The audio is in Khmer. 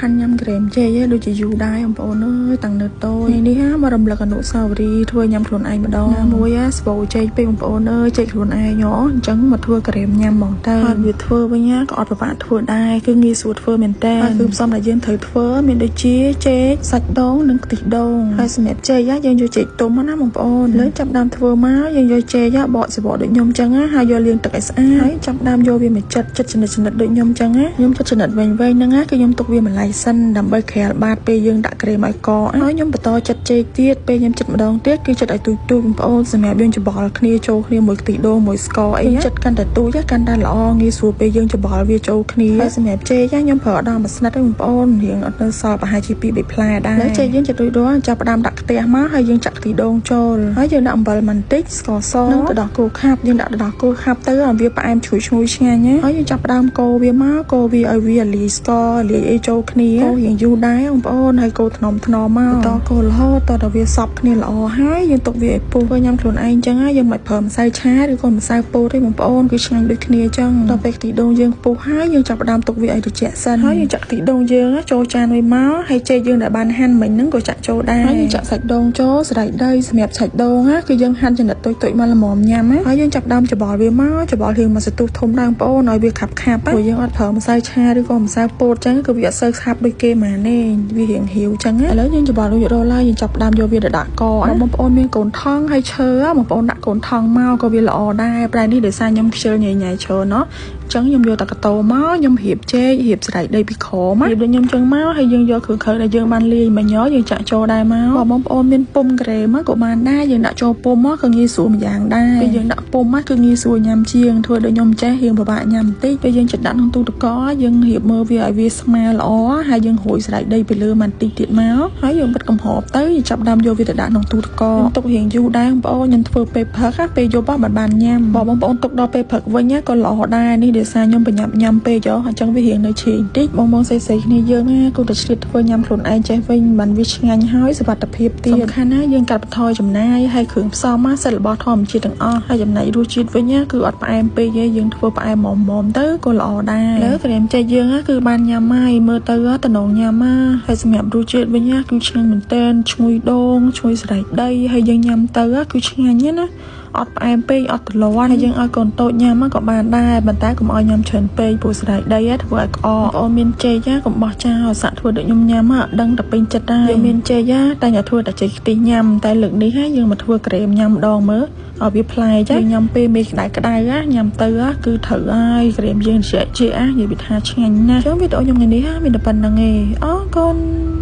ខាន់ញ៉ាំក្រែមចេកឯងដូចជាយូរដែរបងប្អូនអើយតាំងនៅតូចនេះហាមករំលឹកអនុស្សាវរីយ៍ធ្វើញ៉ាំខ្លួនឯងម្ដងណាមួយស្បូចេកពេកបងប្អូនអើយចេកខ្លួនឯងហ៎អញ្ចឹងមកធ្វើក្រែមញ៉ាំហ្មងទៅហើយវាធ្វើវិញណាក៏អត់ពិបាកធ្វើដែរគឺងាយស្រួលធ្វើមែនតើហើយគឺផ្សំដែលយើងត្រូវធ្វើមានដូចជាចេកសាច់ដូងនិងខ្ទិះដូងហើយសម្រាប់ចេកយើងយកចេកទុំណាបងប្អូនលើចាប់ដើមធ្វើមកយើងយកចេកបកសបកដូចខ្ញុំអញ្ចឹងហើយយកលាងទឹកឲ្យស្អាតហើយចាប់ដើមយកវាមកចិតចិតចំណិតចំណិតដូចខ្ញុំអញ្ចឹងណាខ្ញុំចិតចំណិតវែងៗហ្នឹងណាគឺខ្ញុំទុកវាបន្លែសិនដើម្បីក្រាលបាតពេលយើងដាក់ក្រែមឲ្យកហើយខ្ញុំបន្តចិតចេកទៀតពេលខ្ញុំចិតម្ដងទៀតគឺចិតឲ្យទូចទូចបងប្អូនសម្រាប់យើងច្បល់គ្នាចូលគ្នាមួយខ្ទិះដូងមួយស្ករអីចិតកាន់តែទូចកាន់តែល្អងាយស្រួលពេលយើងច្បល់វាចូលគ្នាហើយសម្រាប់ចេកខ្ញុំប្រើដល់មួយស្និតទេបងប្អូនរៀងអត់នៅសល់ប្រហែលជា2 3ផ្លែដែរហើយចេកយើងចិតរួចរាល់ចាប់ផ្ដើមដាក់ខ្ទះមកហើយយើងចាក់ខ្ទិះដូងចូលហើយយើងដាក់អំបិលបន្តិចស្ករសនិងទឹកដោះគោខាប់យើងដាក់ទឹកដោះគោខាប់ទៅឲ្យវាផ្អែមឈ្ងុយឈ្ងុយឆ្ងាញ់ណាហើយយើងចាប់ផ្ដើមកូរវាមកកូរវាឲ្យវាលាយស្ករលាយអីចូលគ្នាកូររៀងយូរដែរបងប្អូនហើយកូរថ្នមថ្នមមកបន្តកូររហូតតតែវាសព្វគ្នាល្អហើយយើងទុកវាឲ្យពុះធ្វើញ៉ាំខ្លួនឯងចឹងហើយយើងមិនប្រើម្សៅឆាឬក៏ម្សៅពោតទេបងប្អូនគឺឆ្ងាញ់ដូចគ្នាចឹងដល់ពេលខ្ទិះដូងយើងពុះហើយយើងចាប់ផ្ដើមទុកវាឲ្យត្រជាក់សិនហើយយើងចាក់ខ្ទិះដូងយើងចូលចានមួយមកហើយចេកយើងដែលបានហាន់មិញហ្នឹងក៏ចាក់ចូលដែរហើយយើងចាក់សាច់ដូងចូលសរៃដីសម្រាប់សាច់ដូងណាគឺយើងហាន់ចំណិតតូចៗមកល្មមញ៉ាំណាហើយយើងចាប់ដើមច្បល់វាមកច្បល់រៀងមកសន្ទុះធំដែរបងប្អូនឲ្យវាខាប់ខាប់ព្រោះយើងអត់ប្រើម្សៅឆាឬក៏ម្សៅពោតចឹងគឺវាអត់សូវខាប់ដូចគេម៉ាទេវារៀងហៀវចឹងណាឥឡូវយើងច្បល់រួចរាល់ហើយយើងចាប់ដើមយកវាទៅដាក់កបងប្អូនមានកូនថង់ហើយឈើបងប្អូនដាក់កូនថង់មកក៏វាល្អដែរប្រែនេះដោយសារខ្ញុំខ្ជិលញ៉ៃញ៉ៃច្រើនណោះចឹងខ្ញុំយកតែកតោមកខ្ញុំរៀបចេករៀបសរៃដីពីក្រោមរៀបដូចខ្ញុំចឹងមកហើយយើងយកគ្រឿងក្រៅដែលយើងបានលាយមិញយើងចាក់ចូលដែរមកបើបងប្អូនមានពុំក្រែមក៏បានដែរយើងដាក់ចូលពុំមកក៏ងាយស្រួលម្យ៉ាងដែរពេលយើងដាក់ពុំមកគឺងាយស្រួលញ៉ាំជាងធ្វើដូចខ្ញុំចេះរៀងពិបាកញ៉ាំបន្តិចពេលយើងចិតដាក់ក្នុងទូទឹកកកយើងរៀបមើលវាឲ្យវាស្មើល្អហើយយើងរោយសរៃដីពីលើបន្តិចទៀតមកហើយយើងបិទកំហប់ទៅយើងចាប់ដើមយកវាទៅដាក់ក្នុងទូទឹកកកទុករៀងយូរដែរបងប្អូនខ្ញុំធ្វើពេលព្រឹកពេលយប់មិនបានញ៉ាំបើបងប្អូនទុកដល់ពេលព្រឹកវិញក៏ល្អដែរនេះដោយសារខ្ញុំប្រញាប់ញ៉ាំពេកអញ្ចឹងវារៀងនៅជ្រីបន្តិចបងបងស្រីៗគ្នាយើងណាគួរតែឆ្លៀតធ្វើញ៉ាំខ្លួនឯងចេះវិញបានវាឆ្ងាញ់ហើយសុវត្ថិភាពទៀតសំខាន់ណាយើងកាត់បន្ថយចំណាយហើយគ្រឿងផ្សំណាសិតរបស់ធម្មជាតិទាំងអស់ហើយចំណែករសជាតិវិញណាគឺអត់ផ្អែមពេកទេយើងធ្វើផ្អែមមុំៗទៅក៏ល្អដែរលើក្រែមចេកយើងណាគឺបានញ៉ាំហើយមើលទៅតំណងញ៉ាំណាហើយសម្រាប់រសជាតិវិញណាគឺឆ្ងាញ់មែនទែនឈ្ងុយដូងឈ្ងុយសរៃដីហើយយើងញ៉ាំទៅគឺឆ្ងាញ់ណាអត់ផ្អែមពេកអត់ទ្លាន់ហើយយើងឲ្យកូនតូចញ៉ាំក៏បានដែរប៉ុន្តែកុំឲ្យញ៉ាំច្រើនពេកព្រោះសរៃដីធ្វើឲ្យក្អកអូនមានចេកកុំបោះចោលសាក់ធ្វើដូចខ្ញុំញ៉ាំអត់ដឹងតែពេញចិត្តដែរយើងមានចេកតែញ៉ាំធ្វើតែចេកខ្ទិះញ៉ាំតែលើកនេះយើងមកធ្វើក្រែមញ៉ាំម្ដងមើលឲ្យវាប្លែកយើងញ៉ាំពេលមេក្តៅក្តៅញ៉ាំទៅគឺត្រូវហើយក្រែមយើងជាជានិយាយពីថាឆ្ងាញ់ណាស់អញ្ចឹងវីដេអូខ្ញុំថ្ងៃនេះមានតែប៉ុណ្្នឹងឯងអរគុណ។